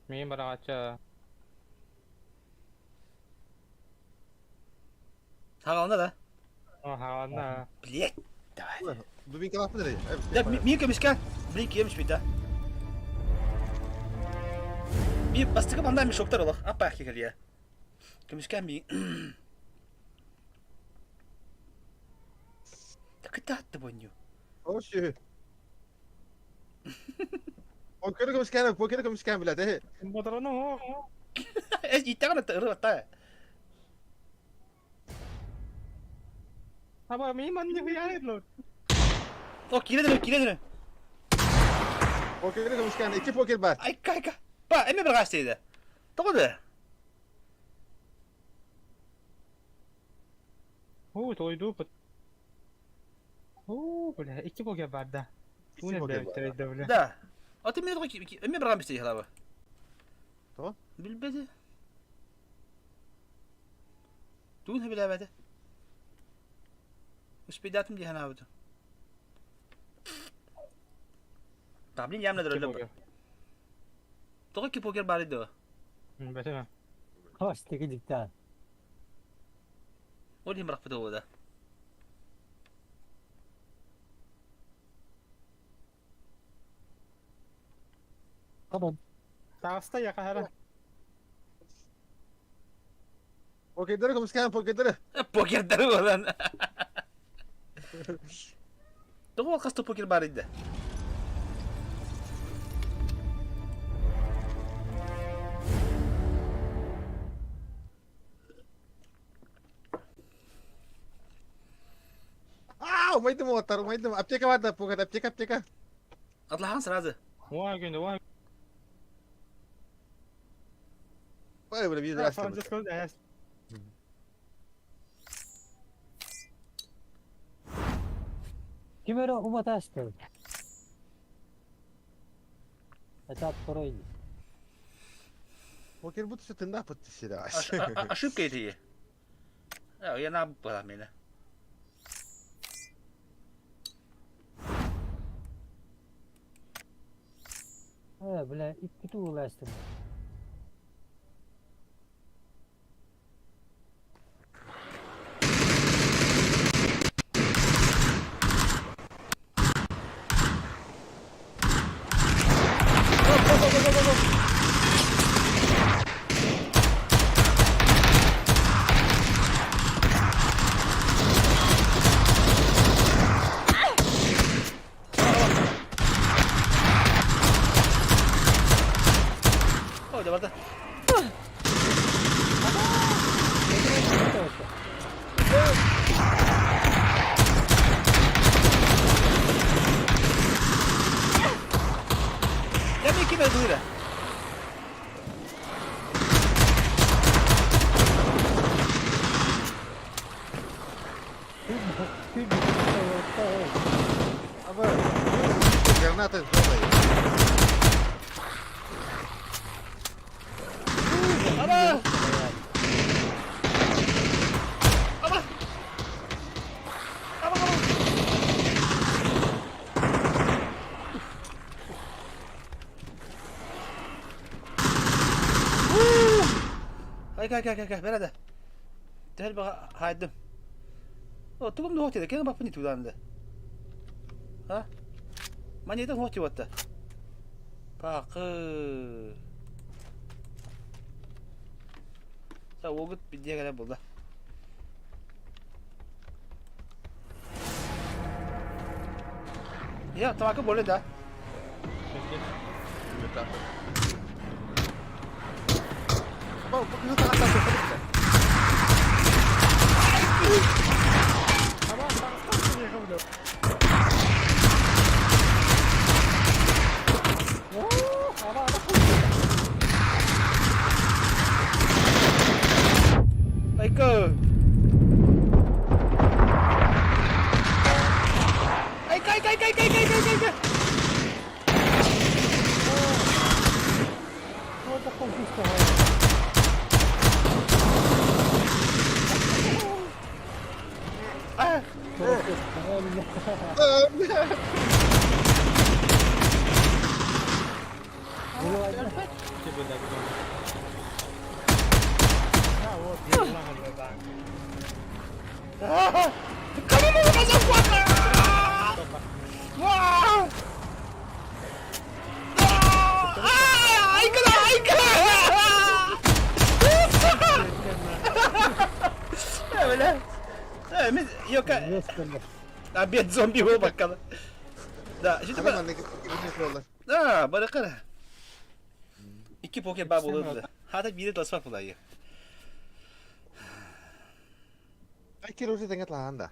Мин барагача. Хагалында да. Хагалында. Блять. Давай. Дубинка лапы Да, мин көмүскә. Блин, киемиш бит да. Би бастакы манна мешоктар олох аппаахки кэлиэ. Көмүскээн би. Кытаатты бонню. О, сүһү. Покеры көмүскээн, покеры көмүскээн билет, э. Боторону Э, ииттэҕин ыры ыры Аба ми манны хуярит О, киирэн киирэн эрэ. Покеры көмүскээн, икки покер бар. Айка, айка. Па, эме бір қастейді. Тоҕо да? Оо, тойду пыт. Оо, бля, икки покер бар да. Икки покер бар. Да, бля. Да. А ты мен эме бір қамбисте халабы. Тоҕо? Билбеди. Тугун билээбэти. Успейдатым дии санаабытым. Таблин ямна дөрөллөр. Тоҕо ки покер баар дуо? Бэтэ. Хостики диктан. Ол иһин бырахпыта буолла. Come on. Таҕыста якаһара. Покердары көмүскээн, покердары. Покердары буолан. Тоҕо ол хаста покер баар да? Аа, умайдым уолаттар, умайдым. Аптека бар да, покер, аптека, аптека. Атлахан сразу. Уа күндө, уа. Ой, бля, биир раз. Франциско, э. Ким эрэ уматаастыбыт. Это второй. Покер бут сытында пытты сире. Ошибка это. Я на была меня. Э, бля, икки туулаастым. Ой, да барда. Я мне кибер дура. Аба, граната сделай. Аба! Аба! Аба, аба! Айка, айка, айка, айка, бер да. Тел бага хайдым. О, тугум нуохти да, кең баппын туланды. А? Манеда нуохти ватта. Пакы. Са огут бидие кэлэ булла. Я, тамака боле да. Аба, покер таҕаста. Аба, таҕыста миэхэ, бля. Аба, аба. Айка. Айка, айка, айка, айка, айка, айка, айка. Вот такой чисто. А, Тебе да, Да, вот, я да. А, Кому мы мазафака? Ва! А, айка, айка! Да, мен ёка обед зомби буолбакка. Да, Хара маннык икки Да, барыкара. Икки покер баа буолуо Хата биири тасфа пулайы. Икки уже тэҥэ тлаһан да.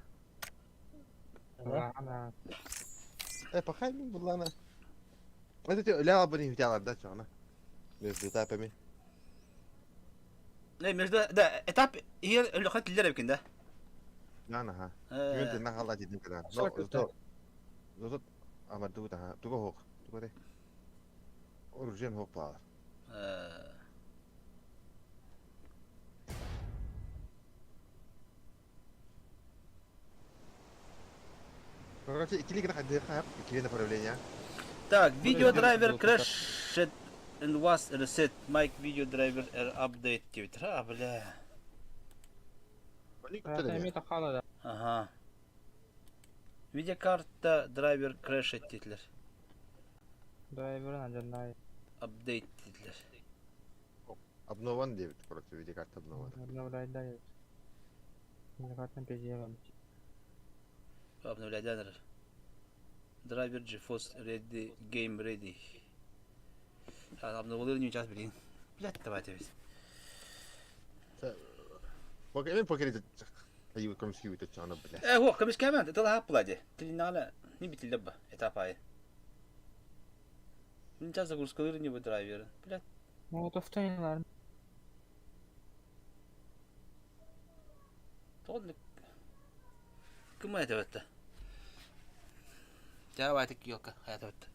Э, пахай мин буллана. Это те ля абын хитялар да чоҕна. Между этапами. Не, между да, этап иһэр өлөхө тиллер эбикин да. Наан аха. Күн тэнна халла дидин кына. Но зато зато амардыбыт аха. Туга хоқ. Туга де. Оружен хоқ баалар. Короче, иккили гына хайдыахха иккили направление. Так, video driver crashed and was reset. Mic video driver update диэбит. А, бля. Ага. Видеокарта драйвер crash диэтилэр. Драйверын адьырнаай. Update диэтилэр. Обнован диэбит, короче, видеокарта обнован. Обновляйда диэбит. Видеокартаны пиздец Обновляйда Драйвер GeForce Ready Game Ready. Обновление не сейчас, блин. Блядь, давайте ведь. Покер, покер, айыы көмүскүү чаана бля. Э, хуох, көмүскээмэн, тыл аһап була дии. Тилиннаҕына не битиллэр ба, этап аайы. Мин сейчас загрузкалыыр не драйверын. Блядь. Молотовтайнылар. Тоҕо Кым этебетте? Давайте елка, этебетте.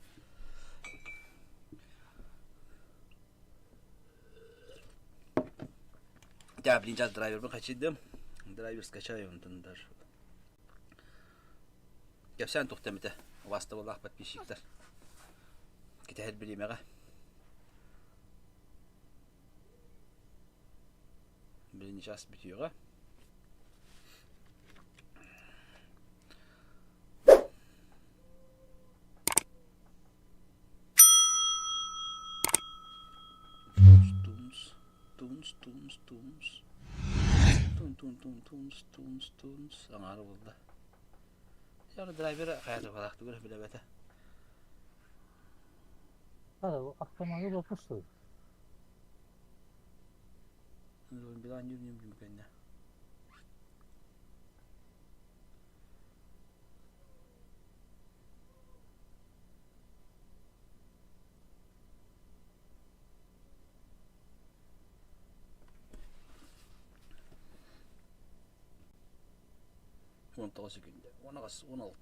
Да, блин, сейчас драйвер хачидым. Драйвер скачаю, онтон даже. Кэпсээн тухтамыта. Убаастабыллаах подписчиктар. Кэтэһэр бириэмэҕэ. Блин, сейчас бүтүөҕэ. Тунс, тунс, тунс, тунс. Тун тун тун тунс, тунс, тунс. Аҥаара буолла. Яны драйвера хайа балаахтыгар билэбэтэ. Автомобиль боппустуй. Билан юрнем бүкенне. 19 секунда. 18, 16,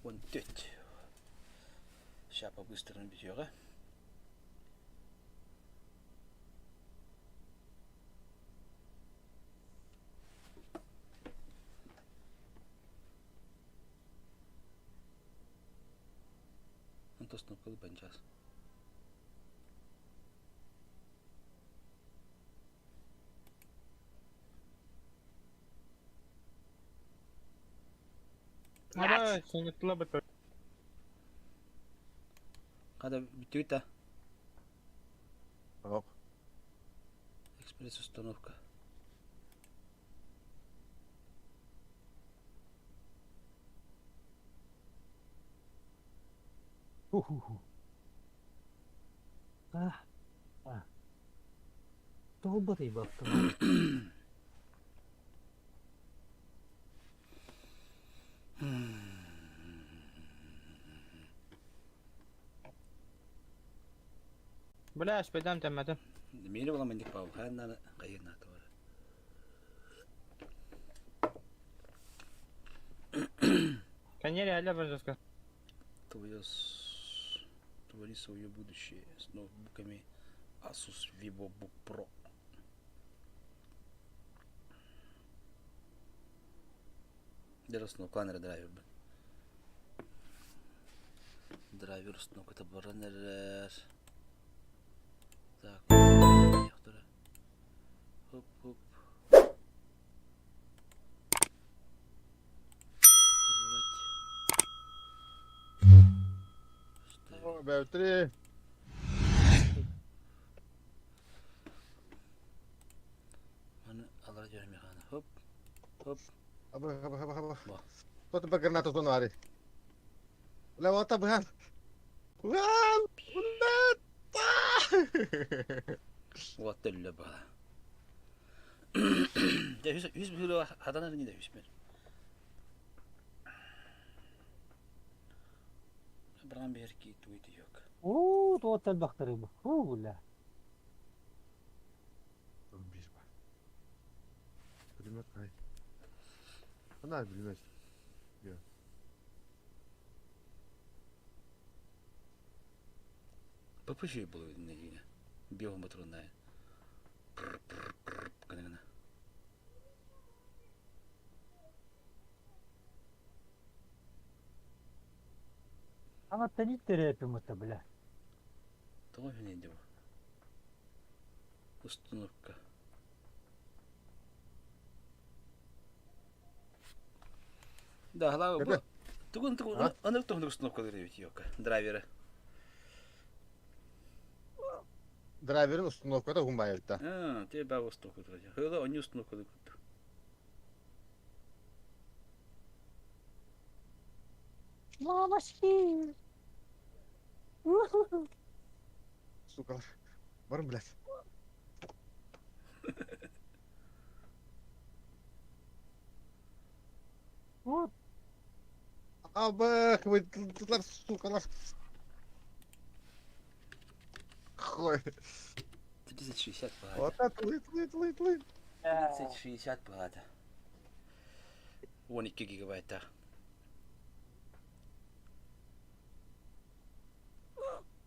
14. Сейчас по-быстрому бүтүөҕэ. Онто кнопкалы банчас. Ара, сиңиттила бит. Хада бүтүгүт да. Ок. Экспресс установка. Ху-ху-ху. А, а. Тоҕо баттым. Бля, спайдам тэммэтим. Миэнэ буолан маннык Павел хааннааны хайынаата бара. Конери аля бажаска. Твое твори свое будущее с ноутбуками Asus VivoBook Pro. Дьэ установкалаан эрэ драйвербын. Драйвер установката баран эрэр. Так, Хоп, хоп. О, Б3. Маны алара дьөрө механа. Хоп, хоп. Абы, абы, абы, абы. Бо. Тот ба граната тон ари. Ла вата быхан. Уан! Уан! Вот төллө бала. Дэ үс үс быһыылаах хатанар ини да үспүн. Быран биэр ки туйты yok. Уу, туот элбэхтэрий бу. Фу, бля. Bir бар. Пулемет кай. Ана пулемет. Йо. ППЖ было видно. Белым патронная. Гына-гына. Аңаттан иттерээпим это, бля. Тоҕо үһүнэй бу? Установка. Да, глава бу. Тугун тугун аны тугун установка дебит yok. Драйвера. Драйверин установката уһун баайылта. А, те ба установка турар. Хыла они установка кутtu. Мамашки! Сука. Барым, блядь. Вот. Абых, вы тутлар, сукалар. Хуй. 30-60 погано. Вот это лыт, лыт, лыт, лыт. 30-60 погано. 12 гигабайта.